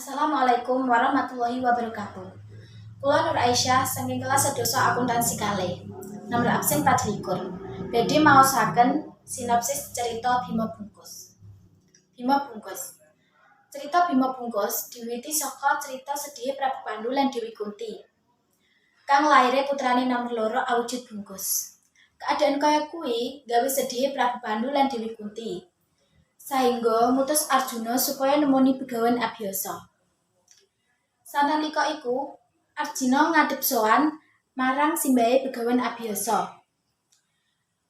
Assalamualaikum warahmatullahi wabarakatuh. Kula Nur Aisyah saking kelas 11 akuntansi kalih. Nomor absen 24. Badhe maosaken sinopsis cerita Bima Bungkus. Bima Bungkus. Cerita Bima Bungkus diwiwiti saka cerita sedihe Prabu Pandu lan Dewi Kunti, kang laire putrane nomor loro awujud bungkus. Keadaan kaya kuwi gawe sedihe Prabu Pandu lan Dewi Kunti, sahingga ngutus Arjuna supaya nemoni Begawan Abiyasa. Sanalika iku, Arjuna ngadhep sowan marang simbahe Begawan Abiyasa.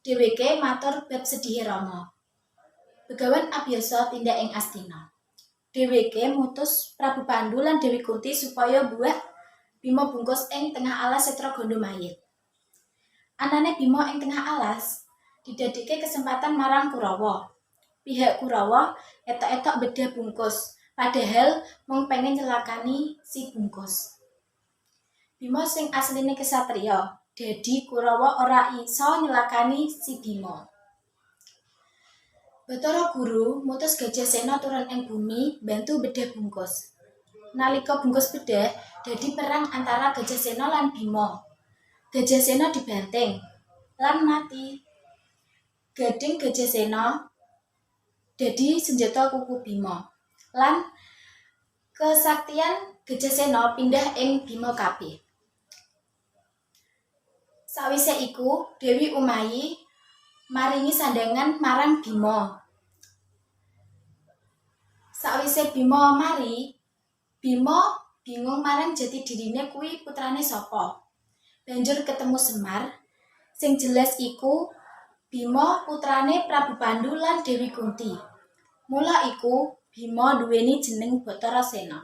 Dheweke matur bab sedihe rama. Begawan Abiyasa tindak ing Astina. Dheweke mutus Prabu Pandu lan Dewi Kunti supaya mbuwak Bima Bungkus ing tengah alas Setra Gandamayit. Anane Bima ing tengah alas didadekke kesempatan marang Kurawa. Pihak Kurawa etok-etok bedah Bungkus, padahal mung pengen nyelakani si Bungkus. Bima sing asline kesatriya, dadi Kurawa ora iso nyelakani si Bima. Bathara Guru mutus Gajah Sena turun ing bumi bantu bedah Bungkus. Nalika Bungkus bedah, dadi perang antara Gajah Sena lan Bima. Gajah Sena dibanting lan mati. Gading Gajah Sena dadi senjata kuku Bima. Lan kesaktian Gajah Sena pindah ing Bima kabeh. Sawise iku, Dewi Umayi maringi sandhangan marang Bima. Sawise Bima mari, Bima bingung marang jati dirine kuwi putrane sapa. Banjur ketemu Semar, sing jelas iku Bima putrane Prabu Pandu lan Dewi Kunti. Mula iku Bima nduweni jeneng Bathara Sena.